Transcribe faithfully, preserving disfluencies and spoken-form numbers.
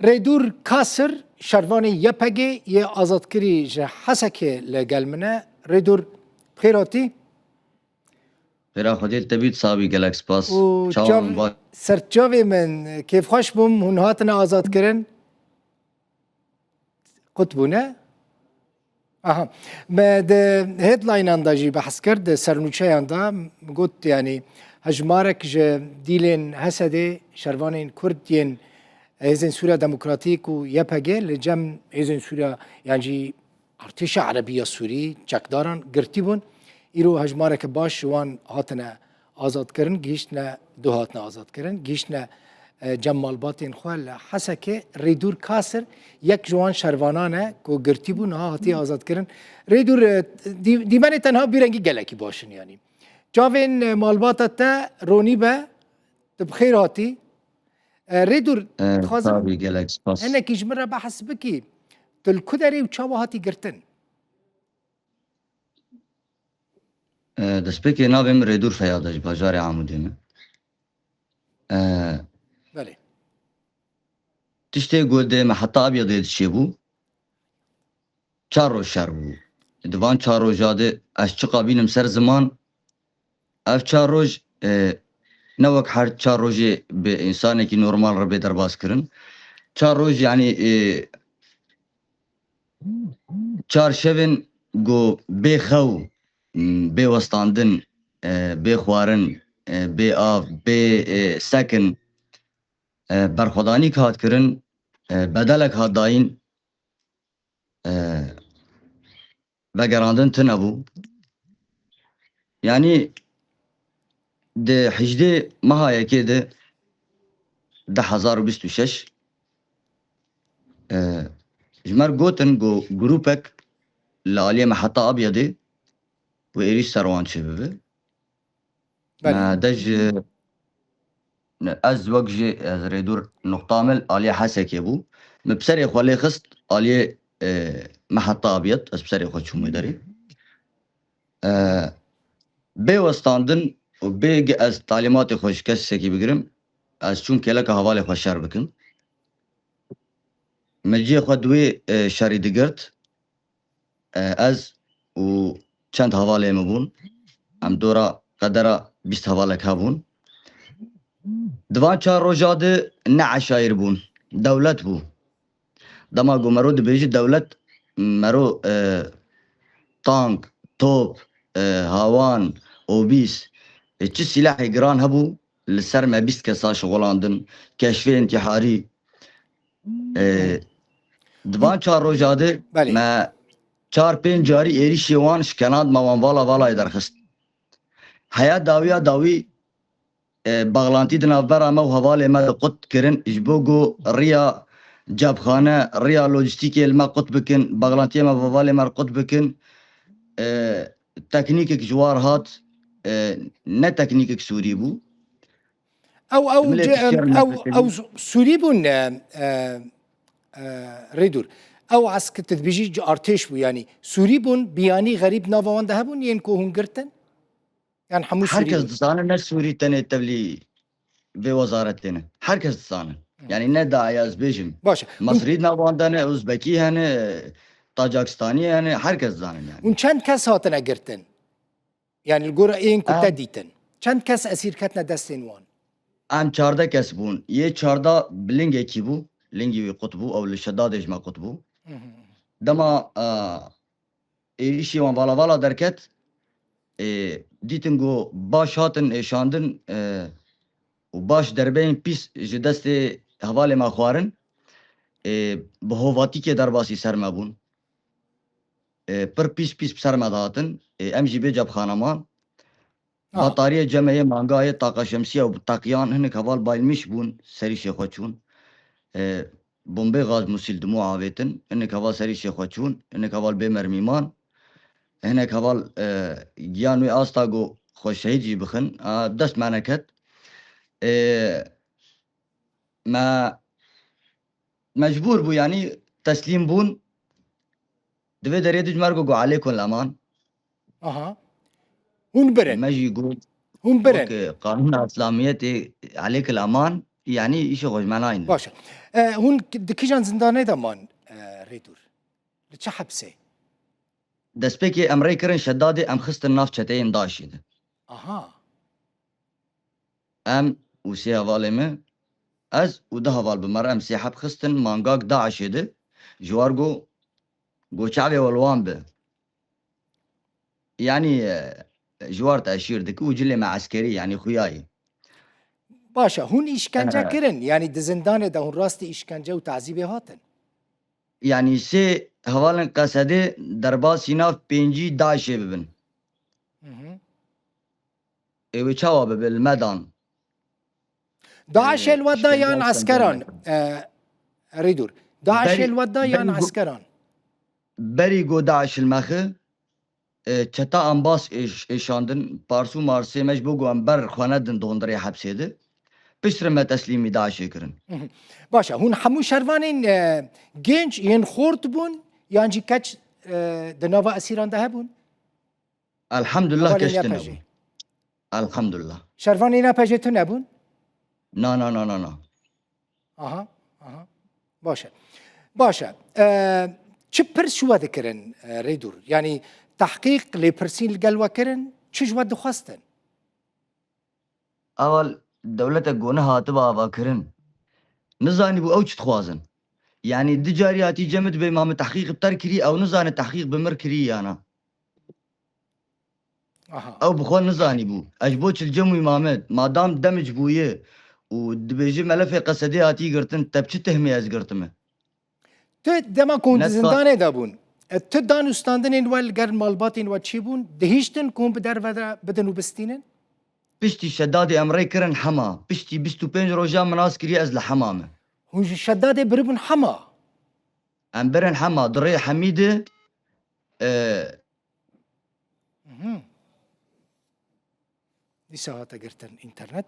Rêdûr Kasir, şervanê Y P G yê azadkirî ji Hesekê li gel min e. Rêdûr, bi xêr hatî. Xêra Xwedê li te bît, sabî, gelek spas. Û Çawan çav-, baş. Serçavê min, kêfxweş bûm, hûn hatine azadkirin. Qut bûne. Aha. Me di headlinean de jî behs kir, di sernûçeyan de got, yanî hejmarek ji dîlên Hesedê, şervanên Kurd yên Hêzên Sûriya Demokratîk û Y P G li cem Hêzên Sûriya, yan jî Artêşa Erebî ya Sûrî, çekdaran girtî bûn. Îro hejmareke baş ji wan hatine azadkirin, gihîştine, du hatine azadkirin, gihîştine, e, cem malbatên xwe li Hesekê. Rêdûr Kasir yek ji wan şervanan e ku girtî bû, niha hatiye azadkirin. Rêdûr, e, dî-, dîmenê te niha bîrengî gelekî baş in, yanî. Çavên, e, malbata te ronî be, tu bi xêr hatî. E, Rêdûr, E, dixwazim Tabî, gelek spas. Hinekî ji min re behs bikî. Tu li ku derê û çawa hatî girtin? E, destpêkê navê min Rêdûr Feyad e, ji bajarê Amûdê me. E, Belê. Tiştê ku dê me heta Abyadê dişêbû, çar roj şer bû. Di van çar roja de ez çiqa bînim ser ziman, ev çar roj, e, ne wek her çar rojê bi însanekî normal re bê derbas kirin. Çar roj, yanî, e, çar şevên ku bê xew, m, bê westandin, e, bê xwarin, e, bê av, bê, e, sekin, e, berxwedanîk hat kirin, e, bedelek hat dayîn, e, vegerandin tune bû. Yanî di hejdê meha yekê de du hezar û bîst û şeş, e, ji me re gotin ku grûpek li aliyê me heta Abyadê û êrîş ser wan çêbibe. Belê. Me de ji, ne, ez wek jî, ez Rêdûr Nuqtamil aliyê Hesekê bû. Min bi serê xwe lê xist aliyê, e, me heta Abyad, ez bi serê xwe çûm wê derê. E, bê westandin û bê ge-, ez talîmatê xwe ji kesekî bigirim, ez çûm kêleka hevalê xwe şer bikim. Min cihê xwe di wê, e, şerî digirt. E, ez û çend hevalê min bûn. Em dora qedera bîst hevalek hebûn. Di van çar roja de ne eşayir bûn. Dewlet bû. Dema ku mero dibêjî dewlet, mero, e, tank, top, e, hawan, obîs, e, çi sîlehê giran hebû, li ser me bîst kesa şixulandin, keşfê întîharî. E, di van çar roja de Belê. me çar pênc carî êrîşê wan şikena, me wan vala valayê derxist. Heya dawiya dawî, e, baxlantî di navbera me û hevalê me de qut kirin, ji bo ku riya cebxane, riya lojîstîkê li me qut bikin, baxlantiyê me bi hevalê me re qut bikin. E, teknîkek ji war hat, e, ne teknîkek Sûrî bû. Ew, ew, Milê ce-, pisyar ew, nefesê ew bû. Sûrî bûn, e, e, e, Rêdûr. Ew esk tu dibêjî artêş bû, yanî Sûrî bûn, biyanî xerîb nava wan de hebûn, yên ku hûn girtin? Yan hemû Sûrî Her kes bûn? Dizane ne Sûrî tenê tevlî vê wezaretê ne. Her kes dizane. Hı. Yanî ne daye ez bêjim. Baş e. Hûn Mesrî di nav wan de ne, Uzbekî hene, Tacikistanî hene, her kes dizanin yanî. Hûn çend kes hatine girtin? Yanî li gora ên ku te Em dîtin. Çend kes esîr ketine destên wan? Em çardeh kes bûn. Yê çardeh bi lingekî bû. Lingî wî qut bû, ew li Şedadê ji me qut bû. Hı hı. Dema, e, êrîşî wan vala vala derket, ê, dîtin ku baş hatin êşandin, e, û baş derbeyên pîs ji destê hevalê me xwarin, ê, bi hovatîkê derbasî ser me bûn. E, pir pîs pîs bi ser me dihatin. E, em jî bê cebxana man. Ah. Batariyê cemeyê mangayê, taqa şemsiya û teqiyan, hinek heval bayilmiş bûn, serî şêxwe çûn. E, bombê gaz musîl dimû avêtin, hinek heval serî şêxwe çûn, hinek heval bê mermî man. Hinek heval, e, giyan wê asta ku xwe şehîd jî bixin, a, dest me neket. E, me mecbûr bû, yanî teslîm bûn. Di vê derê dijmer got, got, "Aleykum leman." Aha. Hûn birin. Me jî got, Hûn birin. Wek qanûna Îslamiyetê, "Aleykum leman." Yanî îşê xwe ji me nayne. Baş e. E, hûn di kîjan zindanê de man, e, Rêdûr? Li çi hepsê? Destpêkê em rê kirin Şedadê, em xistin nav çeteyên DAIŞê de. Aha. Em û sê hevalê min, ez û du heval bi me re em sê heb xistin mangak DAIŞê de. Ji war got, got çavê we li wan bi. Yanî, e, ji war teşhîr dike û cilê me eskerî, yanî xuyayî. Baş e, hûn îşkence E. kirin, yanî di zindanê de hûn rastî îşkence û tazîbê hatin? Yanî sê hevalên Qesedê derbasî nav pêncî DAIŞê bibin. Hı hı. Ê wê çawa bibe li me dan? DAIŞê li we da Îşkence yan û eskeran? şandeyan. E, Rêdûr. DAIŞê Berî- li we da yan berî gu- eskeran? Berî got DAIŞ li me xi, e, çeta ambas êş-, êşandin, parsû marsê me ji bo ku em ber xwe nedin dondirê hepsê de. Piştre me teslîmî DAIŞê kirin. Baş e, hûn hemû şervanên, e, genç yên xort bûn, yan jî keç, e, di nava esîran de hebûn? Elhamdulillah, Hevalên keş tune YPJ'ê. bû. Elhamdulillah. Şervanên YPJ'ê tune bûn? Na, na, na, na, na. Aha, aha. Baş e. Baş e. E, çi pirs ji we dikirin, e, Rêdûr? Yanî tehqîq, lêpirsîn li gel we kirin, çi ji we dixwestin? Ewal dewletek ku nehatibe avakirin, nizanîbû ew çi dixwazin. Yanî du carî hatî cem dibê ma min tehqîq bi te kirî, ew nizane tehqîq bi min kirî ya na. Aha. Ew bi xwe nizanîbû. Ez ji bo çi li cem wî mame, madam demij bûye û dibêje melefê Qesedê hatî girtin, te bi çi tehmê ez girtime? Tu dema ku hûn di Ne sa- zindanê de bûn, e, tu dan û standinên we li gel malbatên we çi bûn, dihiştin ku hûn bi derve de bidin û bistînin? Piştî Şedadê em rê kirin hema. Piştî bîst û pênc rojan min nas kiriye ez li hema me. Hûn ji Şedadê biribûn hema? Em birin hema, di rê hemî de, e, Mhm. Dîsa hate girtin înternet.